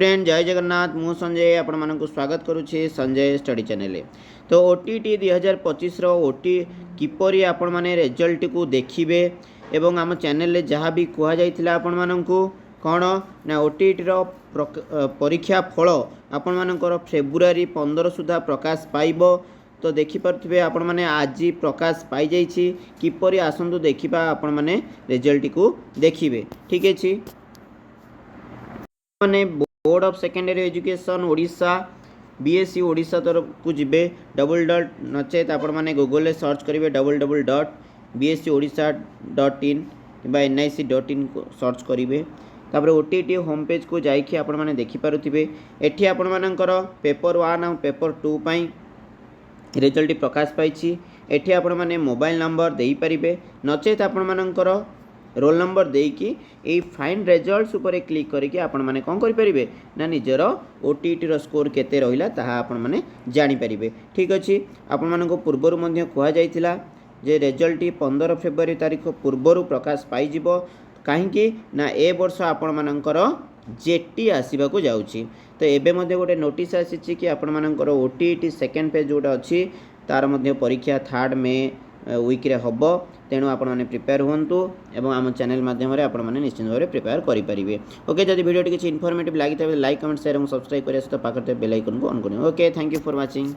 Friend, ଜୟ ଜଗନ୍ନାଥ। ମୁଁ ସଞ୍ଜୟ, ଆପଣମାନଙ୍କୁ ସ୍ୱାଗତ କରୁଛି ସଞ୍ଜୟ ଷ୍ଟଡି ଚ୍ୟାନେଲରେ। ତ ଓଟିଇଟି 2025ର ଓଟି କିପରି ଆପଣମାନେ ରେଜଲ୍ଟଟିକୁ ଦେଖିବେ ଏବଂ ଆମ ଚ୍ୟାନେଲରେ ଯାହା ବି କୁହାଯାଇଥିଲା ଆପଣମାନଙ୍କୁ, କ'ଣ ନା ଓଟିଇଟିର ପରୀକ୍ଷା ଫଳ ଆପଣମାନଙ୍କର ଫେବୃଆରୀ 15 ସୁଦ୍ଧା ପ୍ରକାଶ ପାଇବ। ତ ଦେଖିପାରୁଥିବେ ଆପଣମାନେ, ଆଜି ପ୍ରକାଶ ପାଇଯାଇଛି। କିପରି, ଆସନ୍ତୁ ଦେଖିବା, ଆପଣମାନେ ରେଜଲ୍ଟଟିକୁ ଦେଖିବେ। ଠିକ୍ ଅଛି, ମାନେ board of secondary education Odisha, BSE Odisha ତରଫକୁ ଯିବେ, ଡବଲ୍ ଡଟ୍, ନଚେତ୍ ଆପଣମାନେ ଗୁଗଲରେ ସର୍ଚ୍ଚ କରିବେ www.bseodisha.in କିମ୍ବା nic.in search କରିବେ। ତାପରେ ଓଟିଇଟି ହୋମ୍ ପେଜ୍କୁ ଯାଇକି ଆପଣମାନେ ଦେଖିପାରୁଥିବେ, ଏଠି ଆପଣମାନଙ୍କର ପେପର୍ 1 ଆଉ ପେପର୍ 2 ପାଇଁ ରେଜଲ୍ଟଟି ପ୍ରକାଶ ପାଇଛି। ଏଠି ଆପଣମାନେ ମୋବାଇଲ ନମ୍ବର ଦେଇପାରିବେ, ନଚେତ୍ ଆପଣମାନଙ୍କର ରୋଲ୍ ନମ୍ବର ଦେଇକି ଏଇ ଫାଇଣ୍ଡ ରେଜଲ୍ଟସ୍ ଉପରେ କ୍ଲିକ୍ କରିକି ଆପଣମାନେ କ'ଣ କରିପାରିବେ ନା ନିଜର ଓଟିଇଟିର ସ୍କୋର କେତେ ରହିଲା, ତାହା ଆପଣମାନେ ଜାଣିପାରିବେ। ଠିକ୍ ଅଛି, ଆପଣମାନଙ୍କୁ ପୂର୍ବରୁ ମଧ୍ୟ କୁହାଯାଇଥିଲା ଯେ ରେଜଲ୍ଟଟି 15 ଫେବୃଆରୀ ତାରିଖ ପୂର୍ବରୁ ପ୍ରକାଶ ପାଇଯିବ। କାହିଁକି ନା ଏ ବର୍ଷ ଆପଣମାନଙ୍କର ଜେଟି ଆସିବାକୁ ଯାଉଛି। ତ ଏବେ ମଧ୍ୟ ଗୋଟେ ନୋଟିସ୍ ଆସିଛି କି ଆପଣମାନଙ୍କର ଓଟିଇଟି ସେକେଣ୍ଡ ଫେଜ୍ ଯେଉଁଟା ଅଛି, ତାର ମଧ୍ୟ ପରୀକ୍ଷା ଥାର୍ଡ଼ ମେ ୱିକ୍ରେ ହେବ। ତେଣୁ ଆପଣମାନେ ପ୍ରିପେୟାର ହୁଅନ୍ତୁ ଏବଂ ଆମ ଚ୍ୟାନେଲ୍ ମାଧ୍ୟମରେ ଆପଣମାନେ ନିଶ୍ଚିତ ଭାବରେ ପ୍ରିପେୟାର କରିପାରିବେ। ଓକେ, ଯଦି ଭିଡ଼ିଓଟି କିଛି ଇନଫର୍ମେଟିଭ୍ ଲାଗିଥାଏ, ଲାଇକ୍, କମେଣ୍ଟ, ସେୟାର ଏବଂ ସବସ୍କ୍ରାଇବ୍ କରିବା ସହିତ ପାଖରେ ଥିବା ବେଲ୍ ଆଇକନ୍କୁ ଅନ୍ କରିବେ। Okay, thank you for watching.